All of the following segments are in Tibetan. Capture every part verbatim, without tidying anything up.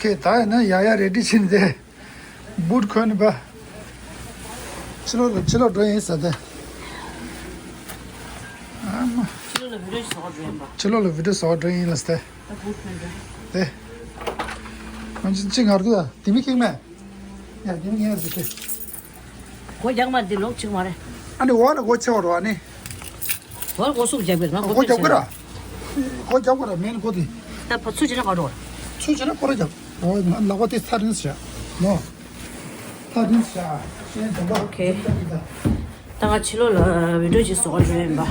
ཁེ་ད་ཡིན་ན་ཡ་ཡ་རེ་ཌི་ཕྱིན་ཏེ། བུད་ཁོ་ནི་པ། ཕྱི་ལོགས་ལ་ཕྱི་ལོགས་འགྲོ་ཡིན་ས་དེ། ཨ་མ། ཕྱི་ལོགས་ལ་བི་ཌིའོ་ཞིག་བཟོ་འགྲོ་ཡིན་པ། ཕྱི་ལོགས་ལ་བི་ཌིའོ་བཟོ་འགྲོ་ཡིན་ལ་སྟེ། ད་བུད་ཁོ་ནི་པ། དེ། ང་ཅི་ཅི་ངར་དུ་ཡ་དེ་མི་ཁེག་མེད། ཡ་དེ་མི་ངར་དུ་ཁེག་སྒོ་རྒྱག་མ་འདི་ལོག་ཆིག་མ་རེད། ཨ་ནི་འོག་ལ་སྒོ་ཕྱེ་བ་རོ་ཨ་ནི། འོག་ལ་སྒོ་སུབ་རྒྱག་པས་ང་སྒོ་སྒོ་རྒྱག་གི་ར། སྒོ་རྒྱག་གི་ར་མེན་སྒོ་དེ། ད་ཕ་ཚུ་བྱས་ན་ག་འགྲོ། ཚུ་བྱས་ན་སྐོར་ར་རྒྱག་འོ་ང་ལག་པ་དེ་ཚ་རིན་ཤ། ནོ། ཚ་རིན་ཤ། ཤེས་དང་པོ། ཨོ་ཁེ། ད་ང་ཕྱི་ལོགས་ལ་བི་ཌིའོ་ཅིག་བཟོ་ག་འགྲོ་ཡིན་པ།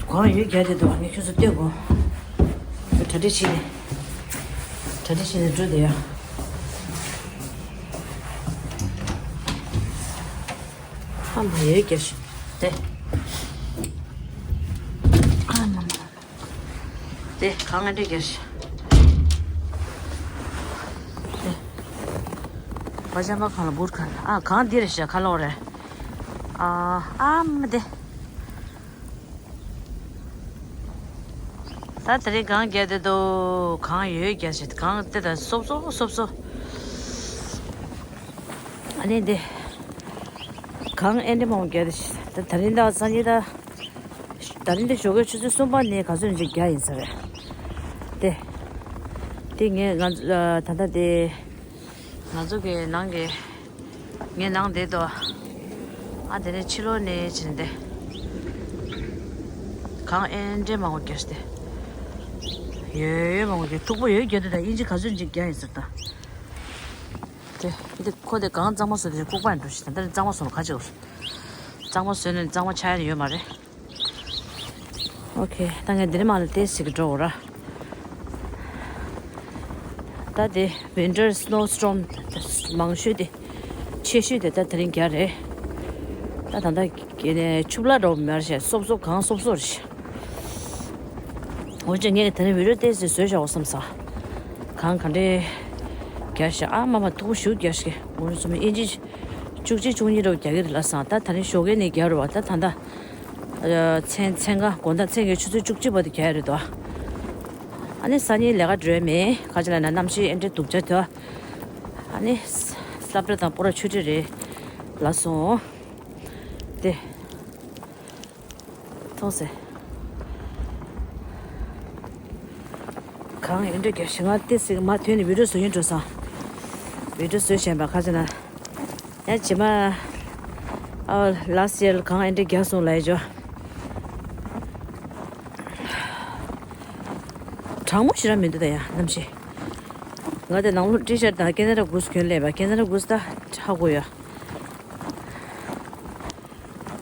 གང་ཡོད་རྒྱ་དེ་དུ་ངས་ཁྱོད་ཚོ་ལྟོས་དགོ། གྲ་སྒྲིག་བྱས་ནས། གྲ་སྒྲིག་བྱས་ནས་འགྲོ་དེ་ཡ། ཨ་མ་ཡོད་རྒྱ་ཞིག་དེ། ཨ་མ་མ། དེ་གང་ང་འདྲེ་རྒྱ་ཞིག་དེ། བ་ཅམ་པ་གང་ལ་བུར་གང་ལ་ཨ་གང་འདི་རེད་ཤག་ཁ་ལོག་རེད། ཨ་ཨ་མ་དེ། ད་དེ་རིང་གང་རྒྱག་དེ་འདུག་གང་ཡོད་རྒྱག་ཞིག་གང་དེ་ད་སོབ་སོབ་སོབ་སོབ། ཨ་ནི་འདི། གང་ཨེ་འདྲ་མང་པོ་རྒྱག་དེ་ཞིག་ད་དེ་རིང་ད་སང་ཉིན་ད། དེ་རིང་འདི་ཞོགས་ཀའི་ཆུ་ཚོད་གསུམ་པ་ནས་ག་ཚོད་ཅིག་རྒྱག་ཡིན་ས་རེད། དེ། དེ་ངས་ང་ཚོ་ད་ལྟ་དེ། ང་ཚོ་གི་ནང་གི་ངའི་ནང་དེ་དོ། ཨ་དེ་ནས་ཕྱི་ལོགས་ནས་ཕྱིན་ཏེ། གང་ཨེ་འདྲས་མང་པོ་རྒྱག་སྟེ། ཡོད་ཡོད་མང་པོ་རྒྱག་མཐུག་པོ་ཡོད་རྒྱག་དེ་དང་དབྱིན་ཇི་ག་ཚོད་ཅིག་རྒྱག་ཡིན་ཟེར་ད། དེ་འདི་ཁོ་དེ་གང་གཙང་མ་བཟོ་དེ་ལྐུགས་པ་ཡིན་འགྲོ་ཞིག་ད་ལྟ་གཙང་མ་བཟོ་ན་ག་ཅིག་གཙང་མ་བཟོས་ནས་གཙང་མ་ཆགས་ཡ་ཡོད་མ་རེད། ཨོ་ཁེ། ད་ངས་འདིར་མ་ལ་ཏེ་ཞིག་འགྲོ་འོ་ར། ད་དེ་winter snowstorm མང་ཤོས་དེ་ཆེ་ཤོས་དེ་ད་དེ་རིང་རྒྱག་རེད། ད་ད་ད་གི་ནས་ཆུ་བླ་འགྲོ་མེར་ཞེས་སོབ་སོབ་གང་སོབ་སོབ་རེད། འོན་ཀྱང་ངས་དེ་རིང་བི་ཌིའོ་ཏེ་ཞིག་བཟོས་བཞག་འོ་བསམ་ས། གང་ག་འདྲས་རྒྱག་ཤག་ཨ་མ་མ་ཐུག་ཞུ་རྒྱག་ཤག་འོ་རེད་སོ་མ་ཨིན་ཇི་བཅུ་གཅིག་བཅུ་གཉིས་རོབ་རྒྱག་གི་རེད་ལ་སང་ད་ད་རིང་ཞོགས་ཀས་ནས་རྒྱག་རེད་བ་ད་ད་ད། མཚན་མཚན་ག་དགོང་དག་མཚན་གྱི་ཆུ་ཚོད་བཅུ་གཅིག་བར་དུ་རྒྱག་ཡ་རེད་དོ། ཨ་ནི་སང་ཉིན་ལས་ཀ་འགྲོ་ཡ་མེད་ཁ་ཅིག་ལ་ན་གནམ་གཤིས་ཨེ་འདྲ་སྡུག་ཅག་དོ། ཨ་ནི་ས་སློབ་གྲྭ་དང་སྤོ་ར་ཆུ་ཁྲི་རེད་ལ་སོང་། དེ། མཐོང་སེ། གང་ཨེ་འདྲ་རྒྱག་ཞིང་ང་ཏི་སིག་མ་ཐོན་ནས་བི་ཌིའོ་བཟོ་ཡིན་འགྲོ་སོང་། བི་ཌིའོ་བཟོ་བཞིན་པ་ཁ་ཅིག་ན། ཡང་རྗེས་མ། ཨ་last year གང་ཨེ་འདྲ་རྒྱག་སོང་ལ་ཡ་ཇོ། གྲང་མོ་ཞེ་དྲག་མི་འདུག་ད་ཡ་གནམ་གཤིས། ང་དེ་ནང་ལོགས་ཊི་ཤར་ཊི་དང་ཁེ་ན་ཌ་གུ་སི་གྱོན་སླེབས་པ་ཁེ་ན་ཌ་གུ་སི་ད་ཧ་གོ་ཡ།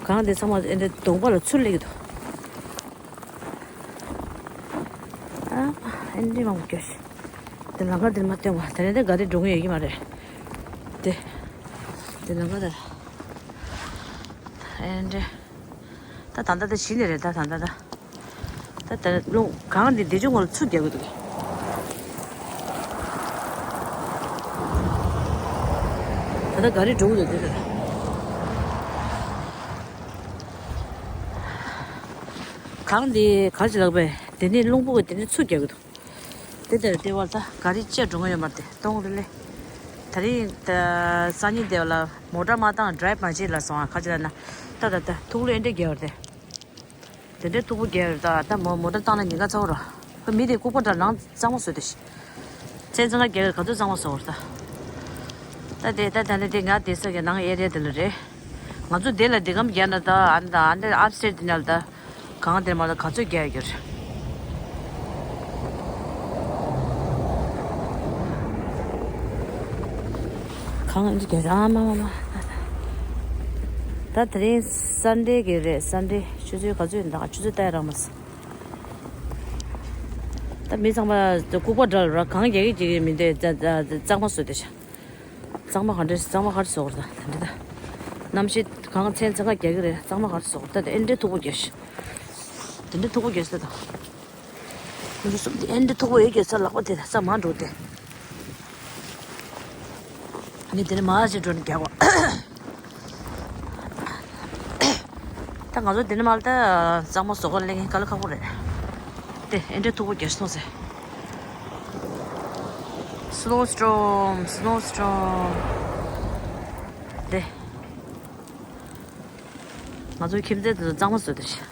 གང་དེ་ཚང་མ་ཨེ་འདྲ་གདོང་པ་ལ་ཚུར་སླེབས་ཀྱི་འདུག་ཨ་ཨེ་འདྲ་མང་པོ་སྐྱོ་ཤི། དེ་ལམ་ཁ་འདིར་མ་སྟོན་པ་དེ་ནས་དེ་ག་རེ་འགྲོ་གི་ཡོད་ཀྱི་མ་རེད། དེ། དེ་ལམ་ཁ་དེར། ཨེ་འདྲ། ད་ད་ལྟ་དེ་གཞི་ནས་རེད་ད་ད་ལྟ་ད། ད་ད་རླུང་གང་འདི་འདི་ཅུང་ངོ་ལ་ཚུར་རྒྱག་གི་འདུག་ད་ལྟ་ག་རེ་འགྲོ་གི་འདུག་དེ་ད། གང་འདི་ག་ཅི་ལགས་པས་དེ་ནས་རླུང་བུ་གི་དེ་ནས་ཚུར་རྒྱག་གི་འདུག་དེ་དེར་ལྟེ་བར་ད་ག་རེ་བཅད་འགྲོ་གི་ཡོད་མ་རེད་དེ་གཏོང་རེ་ལེ། ད་རིང་ད་སང་ཉིན་དེ་བ་ལ་མོ་ཊ་མ་བཏང་ཌ་རའེབ་མ་བྱེད་ལ་སོང་ཨ་ཁ་ཅིག་ལ་ན། ད་ད་ད་ཐུགས་ལུས་ཨེ་འདྲས་རྒྱལ་བར་དེ། དེ་འདྲས་ཐུགས་པོ་རྒྱལ་བར་ད་ད་མོ་མོ་ཊ་བཏང་ན་ཉིན་ག་ཚ་བོ་ར། ཁོ་མི་དེ་ལྐུགས་པ་འདྲ་ལངས་གཙང་མ་བཟོས་དེ་ཤི། ཚན་ཚན་ཁ་རྒྱལ་བར་ག་ཚོད་གཙང་མ་བཟོ་བར་ད། ད་དེ་ད་ད་ནི་དེ་ང་དེ་ས་གི་ནང་ཨེ་རིའ་དེ་ལ་རེད། ང་ཚོ་དེ་ལ་འདི་གམ་རྒྱག་ན་ད་ཨ་ནི་ད་ཨ་འདྲས་ཨབ་སི་ཊེར་དེ་ན་ལ་ད། གང་དེར་མ་ལ་ག་ཚོད་རྒྱག་རྒྱུ་རེད། གང་འདི་རྒྱག་རྒྱུ་ཨ་མ་མ་མ། ད་དེ་རིང་སན་ཌེ་གི་རེད་སན་ཌེ་ཆུ་ཚོད་ག་ཚོད་ཡིན་ད་ཆུ་ཚོད་ལྟ་ཡ་རག་མ་སོང་། ད་མི་ཚང་མ་ལྐུགས་པ་འདྲ་ལ་ར་གང་རྒྱག་གི་རྒྱག་གི་མི་འདུག་གཙང་མ་བཟོས་ཏེ་ཤ། གཙང་མ་ག་འདྲ་གཙང་མ་ག་རེ་བཟོ་དགོས་རེད་ད་དེ་འདྲ་ད། གནམ་གཤིས་གང་མཚན་མཚན་ཁ་རྒྱག་གི་རེད་གཙང་མ་ག་རེ་བཟོ་དགོས་ད་དེ་ཨེ་འདྲའི་མཐུག་པོ་རྒྱག་ཤི། དེ་འདྲའི་མཐུག་པོ་རྒྱག་ཤི་ད། ཁོ་ཚོ་གསུམ་དེ་ཨེ་འདྲའི་མཐུག་པོ་ཡོད་རྒྱག་ས་ལག་པ་དེ་ད་ས་མ་འགྲོ་དེ། ཨ་ནི་དེ་ནས་མ་ཞིག་འགྲོ་ནས་རྒྱག་པ། ད་ང་ཚོ་འདི་ནས་མར་ད་གཙང་མ་བཟོ་གར་སླེབས་མཁན་དཀའ་ལས་ཁག་པོ་རེད། དེ་ཨེ་འདྲའི་མཐུག་པོ་རྒྱག་སོང་ཟེར། Snow storm, snow storm. དེ། ང་ཚོའི་ཁྱིམ་མཚེས་དེ་ཚོ་གཙང་མ་བཟོས་ཏེ་ཤི།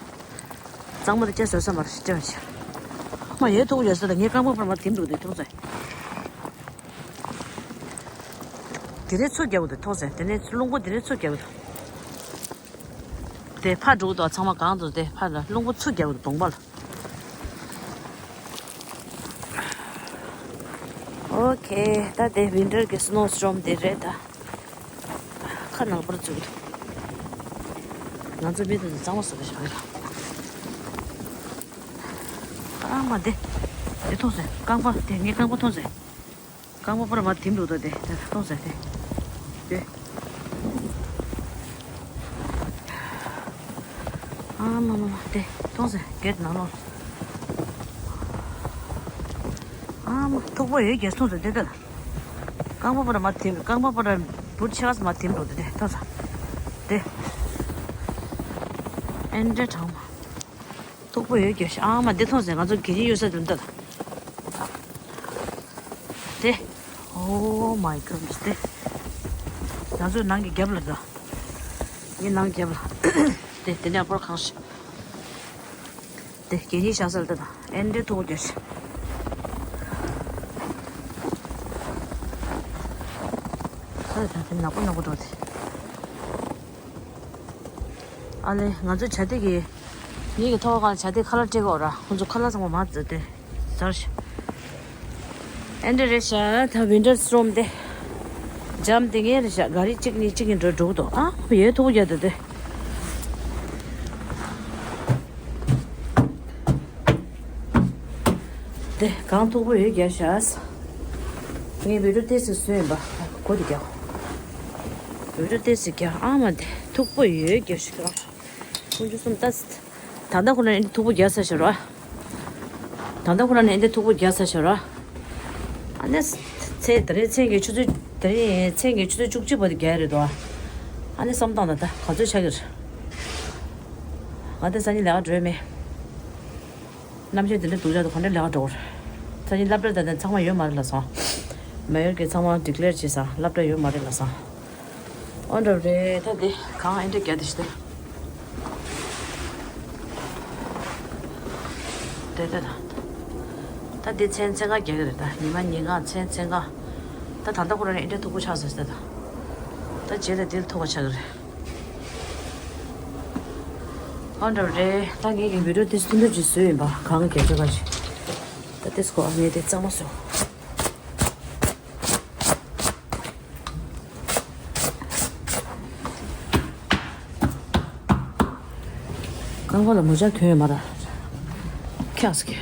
གཙང་མ་དེ་ཅི་བཟོས་ས་མ་རེད་ཅི་བྱ། མ་ཡོད་ཐུག་ཡོད་ས་ད་ངས་རྐང་པ་པར་མ་དེམ་འདུག་དེ་ཐུག་ས། དེ་ནས་ཚུར་རྒྱབ་འདུག་ཐུག་ས་དེ་ནས་རླུང་པོ་དེ་ནས་ཚུར་རྒྱབ་འདུག་དེ་ཕར་འགྲོ་གི་འདུག་ཚང་མ་གང་འདུག་དེ་ཕར་ལ་རླུང་པོ་ཚུར་རྒྱབ་འདུག་གདོང་པ་ལ། ཨོ་ཁེ། ད་དེ་winter གི་snow storm དེ་རེད་ད། ཁ་ནག་པོར་བཙུགས་འདུག་ང་ཚོ་མི་དེ་ཚོ་གཙང་མ་བཟོ་གི་བཞག་ཡོད། ཨ་མ་དེ། དེ་མཐོང་ཟེར་རྐང་པ་དེ་ངའི་རྐང་པ་མཐོང་ཟེར། རྐང་པ་པར་མ་དེམ་འདུག་ད་དེ་དེ་མཐོང་ཟེར་དེ། དེ། ཨ་མ་མ་མ་དེ་མཐོང་ཟེར་གེད་ནང་ལོགས། ཨ་མ་མཐུག་པོ་ཡོད་རྒྱལ་སོང་ཟེར་དེ་ལྟར། རྐང་པ་པར་མ་ཐིམ་རྐང་པ་པར་བུ་ཆེ་བ་མ་ཐིམ་འགྲོ་དེ་དེ་ཐོ་ས། དེ། ཨེན་འདྲེ་གྲང་མ། མཐུག་པོ་ཡོད་རྒྱལ་ཤ་ཨ་མ་དེ་ཐོ་ཟེར་ང་ཚོ་གི་རི་ཡོད་ས་དེ་ལྟར། དེ། Oh my goodness དེ། ང་ཚོའི་ནང་གི་རྒྱབ་ལ་འགྲོ། ངའི་ནང་རྒྱབ་ལ། དེ་དེ་ནས་སྐོར་གང་ཤ། དེ་གད་སྙིགས་བཞག་ས་ལ་ལྟ་དང་ཨེ་འདྲའི་མཐུག་པོ་རྒྱག་ཤག་ས་རེད་ད་དེ་ནག་པོ་ནག་པོ་འགྲོ་དེ། ཨ་ལེ་ང་ཚོ་བྱ་དེ་གི་ངེད་ཀྱི་ཐོག་ཁ་ལ་བྱ་དེ་ཁ་ལག་སྤྲད་གོ་ར་ཁོང་ཚོ་ཁ་ལག་ཚང་མ་མར་འཛུལ་ཏེ་ཟར་ཤག་ཨེ་འདྲ་རེད་ཤག་ད་winter storm དེ་འཇམ་དེ་ངས་རེད་ཤག་ག་རེ་གཅིག་གཉིས་གཅིག་གཉིས་འགྲོ་འགྲོ་གི་འདུག་ཨ་ཡོད་མཐུག་པོ་རྒྱག་འདུག་དེ། དེ་གང་མཐུག་པོ་ཡོད་རྒྱག་ཤག་ངས་video ཏོག་ཙམ་བཟོས་ཡིན་པ་གོ་དེ་རྒྱག video ཏོག་ཙམ་རྒྱག་ཨ་མ་དེ་མཐུག་པོ་ཡོད་རྒྱག་ཤག་ཁོང་ཚོ་གསུམ་ལྟ། ད་ལྟ་ཁོ་ན་ཨེ་འདྲ་མཐུག་པོ་རྒྱག་ས་ཤོར་བ། ད་ལྟ་ཁོ་ན་ཨེ་འདྲ་མཐུག་པོ་རྒྱག་ས་ཤོར་བ། ཨ་ནི། ཚེ་ད་རེས་མཚན་གྱི་ཆུ་ཚོད་ད་རེས་མཚན་གྱི་ཆུ་ཚོད་བཅུ་གཅིག་པ་དེ་རྒྱག་རེད་དོ། ཨ་ནི་བསམ་སྟངས་ད་ལྟ་ག་ཚོད་ཆགས་ཀྱི་རེད། ང་དེ་སང་ཉིན་ལས་ཀ་འགྲོ་ཡ་མེད། གནམ་གཤིས་དེ་འདྲ་སྡུག་ཅག་དུ་ག་འདྲ་ལས་ཀ་འགྲོ་དགོས་རེད། སང་ཉིན་སློབ་གྲྭ་ད་ལྟ་ཚང་མ་ཡོད་མ་རེད་ལབ་སོང་། མེ་ཡོར་གྱིས་ཚང་མ་declare བྱས་སོང་སློབ་གྲྭ་ཡོད་མ་རེད་ལབ་སོང་། འོ་འདྲ་རེད་ད་དེ་གང་ཨེ་འདྲ་རྒྱག་དེ་ཞིག་ད། དེ་དེ་ད། ད་དེ་མཚན་མཚན་གང་རྒྱག་གི་རེད་ད་ཉི་མ་ཉིན་གང་མཚན་མཚན་གང་། ད་ད་ལྟ་ཁོ་རང་ཨེ་འདྲ་མཐུག་པོ་ཆགས་སོང་ཞིག་ད་ད། ད་རྗེས་ལ་དེ་ལ་མཐུག་པོ་ཆགས་ཀྱི་རེད། འོ་འདྲ་རེད་ད་ངས་ཀྱི་video དེ་ཐུང་ཐུང་ཅིག་བཟོས་ཡིན་པ་གང་རྒྱག་ཆོག་ག་ཞིག་ད་དེ་ཁོ་ངས་དེ་གཙང་མ་བཟོས། རྐང་པ་ལ་མོ་ཅག་གྱོན་ཡོད་མ་རེད། ཁྱགས་ཀྱི།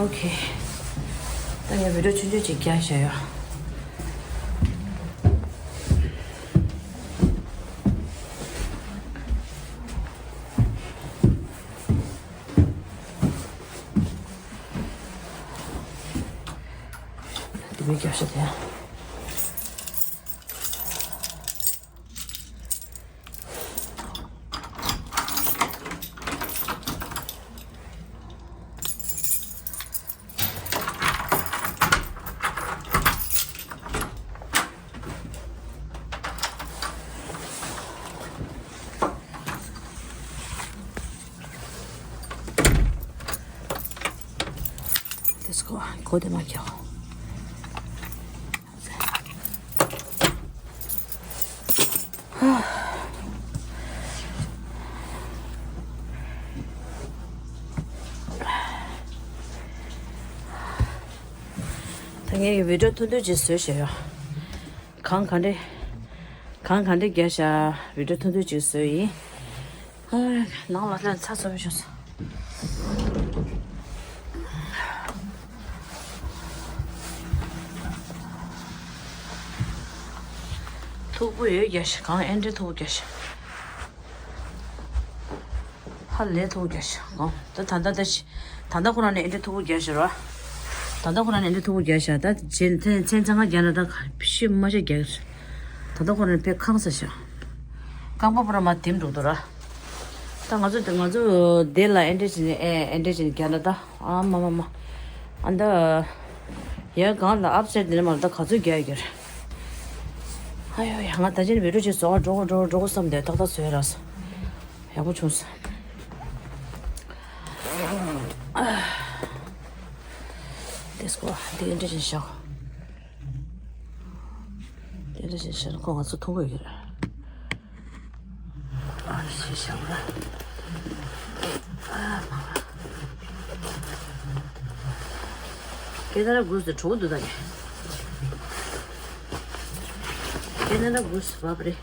ཨོ་ཁེ། ད་ངས་video ཆུང་ཆུང་ཅིག་རྒྱག་བཞག་ཡོད། དེ་མི་རྒྱབ་ཤ་དེ། དེ་སྐོར་གོ་དེ་མ་ཁྱོ། ད་ངས་video ཐུང་ཐུང་ཅིག་བཟོས་བཞག་ཡོད། གང་ག་འདྲས། གང་ག་འདྲས་རྒྱག་བཞག video ཐུང་ཐུང་ཅིག་བཟོས་ཡིན། ཨ། ནང་ལ་སློན་ཚ་ཚ་པོ་བྱུང་སོང་། མཐུག་པོ་ཡོད་རྒྱག་བཞག་གང་ཨེ་འདྲས་མཐུག་པོ་རྒྱག་བཞག་ཧ་ལས་མཐུག་པོ་རྒྱག་བཞག་ཨོ། ད་ད་ལྟ་ད་ཤི། ད་ལྟ་ཁོ་རང་ནས་ཨེ་འདྲས་མཐུག་པོ་རྒྱག་བཞག་ར། ད་ལྟ་ཁོ་རང་ནས་ཨེ་འདྲས་མཐུག་པོ་རྒྱག་བཞག་ད་རྗེས་ནས་མཚན་མཚན་ཚང་ཁ་རྒྱག་ན་ད་ག་ཤི་མ་ཤི་རྒྱག་གི་རེད། ད་ལྟ་ཁོ་རང་ནས་ཕེབས་ཁང་ས་བཞག་རྐང་པ་པོ་ར་མ་དེམ་འགྲོ་འདུག་ར། ད་ང་ཚོ་ང་ཚོ་དེ་ལ་ཨེ་འདྲ་བྱས་ནས་ཨེ་ཨེ་འདྲ་བྱས་ནས་རྒྱག་ན་ད་ཨ་མ་མ་མ། ཨ་ད་ཡར་སྒང་ལ་ཨབ་སེཊ་དེ་ནས་མར་ད་ག་ཚོད་རྒྱག་ཡོད་ཀྱི་རེད། ཨ་ཡོ་ཡ། ང་ད་ཅི་ནས་བི་ཌིའོ་ཅིག་བཟོ་ག་འགྲོ་གོ་འགྲོ་གོ་འགྲོ་གོ་བསམ་དེ་ཏག་ཏག་བཟོས་ར་སོང་། ཡག་པོ་བྱུང་སོང་། དེ་སྐོར་དེ་འདྲ་ཞིག་བཞག་དེ་འདྲ་ཞིག་བཞག་ཁོ་ང་ཚོ་མཐོང་གི་ཡོད་ཀྱི་རེད། ཨ་ནི་ཞིག་བཞག་ར། ཁེ་ན་ཌ་གུ་སི་དེ་གྲོགས་འདུག་ད་ནི། ཁེ་ན་ཌ་གུ་སི་བབ་རེད།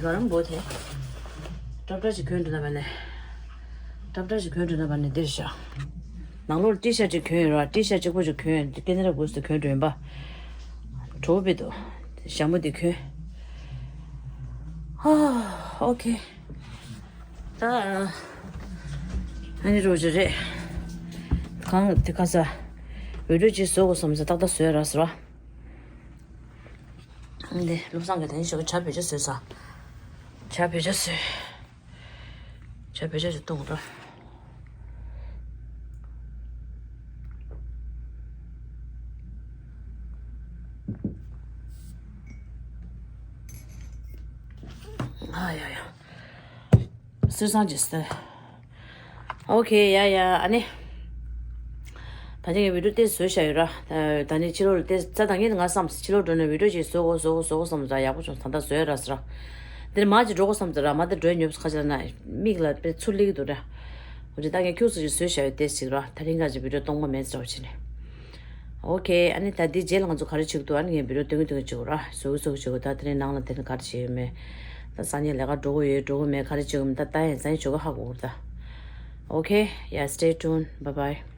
ག་རམ་བོ་དེ། ཏྲབ་ཏྲ་ཞིག་གོན་འགྲོ་ན་བ་ནས། ཏྲབ་ཏྲ་ཞིག་གོན་འགྲོ་ན་བ་ནས་འདིར་བཞག་ནང་ལོགས་ཊི་ཤར་ཊི་ཅིག་གོན་ཡོད་ར། ཊི་ཤར་ཊི་གཅིག་པོ་ཞིག་གོན་ཡོད། ཁེ་ན་ཌ་གུ་སི་དེ་གོན་འགྲོ་ཡིན་པ། གྲོགས་པོ་དེ་འདུག་ཞྭ་མོ་དེ་གོན། ཧ། ཨོ་ཁེ། ད་ཨ་ནི་རོ་ཅི་རེད། གང་དེ་ག་ས་བི་ཌིའོ་ཅིག་བཟོ་དགོས་བསམ་ས་ཏག་ཏག་བཟོས་ར་ཟེར་བ། འདི་བློ་བཟང་གི་དེ་ནི་ཞོགས་ཇ་བེད་སྤྱོད་བཟོས་ས། ཇ་བེད་སྤྱོད་བཟོས། ཇ་བེད་སྤྱོད་ཅིག་བཏུང་ར། ཨ་ཡ་ཡ། སུས་སང་ཇི་སྟེ། ཨོ་ཁེ། ཡ་ཡ། ཨ་ནི། ད་ཅི་ངས་བི་ཌིའོ་ཏོག་ཙམ་བཟོས་བཞག་ཡོད་ར། ད་ནི་ཕྱི་ལོགས་ལ་ཏོག་ཙམ་ད་ངས་ང་བསམ་ཕྱི་ལོགས་འགྲོ་ནས་བི་ཌིའོ་ཅིག་བཟོ་དགོས་བཟོ་དགོས་བཟོ་དགོས་བསམ་ད་ཡག་པོ་བྱུང་ད་ལྟ་བཟོས་ར་ཟེར་ར། འདིར་མ་ཅིག་འགྲོ་དགོས་བསམ་ད་ར་མ་ད་འགྲོ་ཉོབ་ཁ་ཅིག་ལ་ན་མིག་ལ་དཔེ་ཚུར་སླེབས་ཀྱི་འདུག་ར། འོ་ཅི་ད་ངས་ཁྱུག་ཙམ་ཅིག་བཟོས་བཞག་ཡོད་ཏོག་ཙམ་ཅིག་ར། ད་རིང་ཁ་ཅིག་བི་ཌིའོ་གཏོང་མ་མེད་ཟེར་བ་བྱས་ནས། ཨོ་ཁེ། ཨ་ནི་ད་འདི་རྗེས་ལ་ང་ཚོ་ག་རེ་བྱེད་ཀྱི་འདུག་ཨ་ནི་ངས་བི་ཌིའོ་སྟོན་གྱི་སྟོན་གྱི་བྱེད་དགོས་ར། བཟོ་གི་བཟོ་གི་བྱེད་དགོས། ད་དེ་རིང་ནང་ལ་དེ་ནི་ག་རེ་བྱེད་ཡོད་མེད། ད་སང་ཉིན་ལས་ཀ་འགྲོ་གི་ཡོད་འགྲོ་གི་མེད་ག་རེ་བྱེད་ཀྱི་མེད་ད་ད་ཡང་སང་ཉིན་བྱེད་དགོས་ཧ་གོ་གི་རེད་ད། ཨོ་ཁེ། Yeah, stay tuned. Bye bye.